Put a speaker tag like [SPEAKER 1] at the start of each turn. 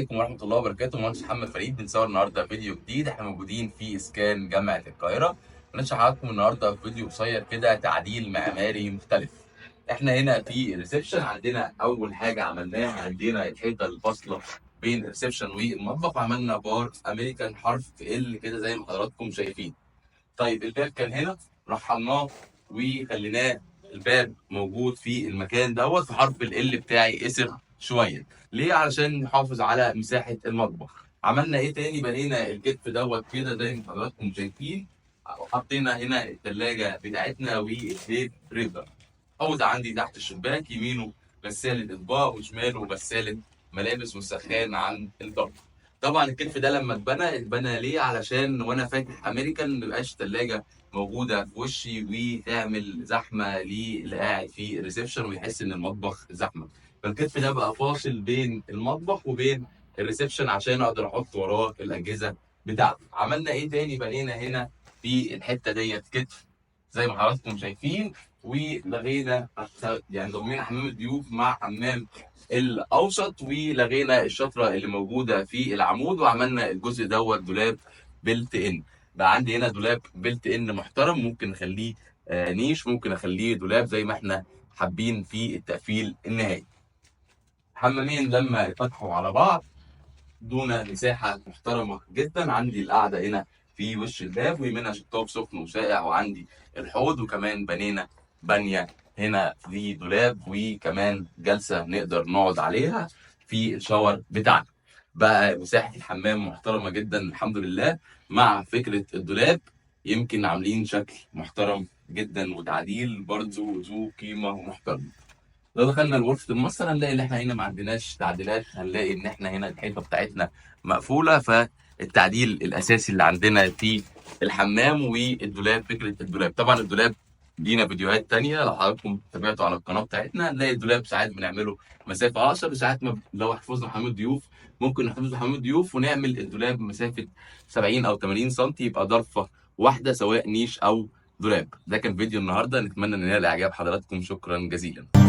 [SPEAKER 1] عليكم ورحمة الله وبركاته. مهندس محمد فريد بنصور النهارده فيديو جديد. احنا موجودين في اسكان جامعة القاهرة. بنشرح لحضراتكم النهارده فيديو قصير كده تعديل معماري مختلف. احنا هنا في ال reception عندنا اول حاجة عملناها، عندنا الحيطة الفاصلة بين ال reception والمطبخ، وعملنا بار امريكان حرف L كده زي ما حضراتكم شايفين. طيب الباب كان هنا، رحلناه وخليناه الباب موجود في المكان دوت، في حرف L بتاعي قصر شوية. ليه؟ علشان نحافظ على مساحة المطبخ. عملنا ايه تاني؟ بنينا الكتف دوت كده زي ما حضراتكم شايفين، وحطينا هنا الثلاجة بتاعتنا وال deep freezer. حوض عندي تحت الشباك، يمينه غسالة اطباق وشماله غسالة ملابس وسخان عن الضغط. طبعا الكتف ده لما اتبنى ليه؟ علشان وانا فاتح امريكان ما يبقاش ثلاجه موجودة في وشي وتعمل زحمة للي قاعد في ال reception ويحس ان المطبخ زحمة. فالكتف ده بقى فاصل بين المطبخ وبين ال reception عشان اقدر احط وراه الاجهزة بتاعتي. عملنا ايه تاني؟ بنينا هنا في الحتة ديت كتف زي ما حضراتكم شايفين، ولغينا يعني ضمينا حمام الضيوف مع حمام الاوسط، ولغينا الشطره اللي موجودة في العمود، وعملنا الجزء دوت دولاب built in. بقى عندي هنا دولاب built in محترم، ممكن نخليه نيش، ممكن اخليه دولاب زي ما احنا حابين في التقفيل النهائي. حمامين لما يفتحوا على بعض دون مساحة محترمه جدا. عندي القعدة هنا في وش الباب، ويمينها شطاف سخن وساقع، وعندي الحوض، وكمان بنينا بانيه هنا في دولاب، وكمان جلسه نقدر نقعد عليها في الشاور بتاعنا. بقى مساحة الحمام محترمه جدا الحمد لله. مع فكرة الدولاب يمكن عاملين شكل محترم جدا وتعديل برضو ذو قيمة محترمه. لو دخلنا لغرفة الماستر هنلاقي ان احنا هنا ما عندناش تعديلات، هنلاقي ان احنا هنا الحيطة بتاعتنا مقفولة، فالتعديل الاساسي اللي عندنا في الحمام والدولاب فكرة الدولاب. طبعا الدولاب لينا فيديوهات تانية لو حضراتكم تابعتوا على القناة بتاعتنا، هنلاقي الدولاب ساعات بنعمله مسافة اقصر، وساعات ما لو حفظنا حمام الضيوف ممكن نحفظ حمام الضيوف ونعمل الدولاب مسافة 70 او 80 سم، يبقى ضرفه واحدة سواء نيش او دولاب. ده كان فيديو النهارده، نتمنى ان ينال اعجاب حضراتكم. شكرا جزيلا.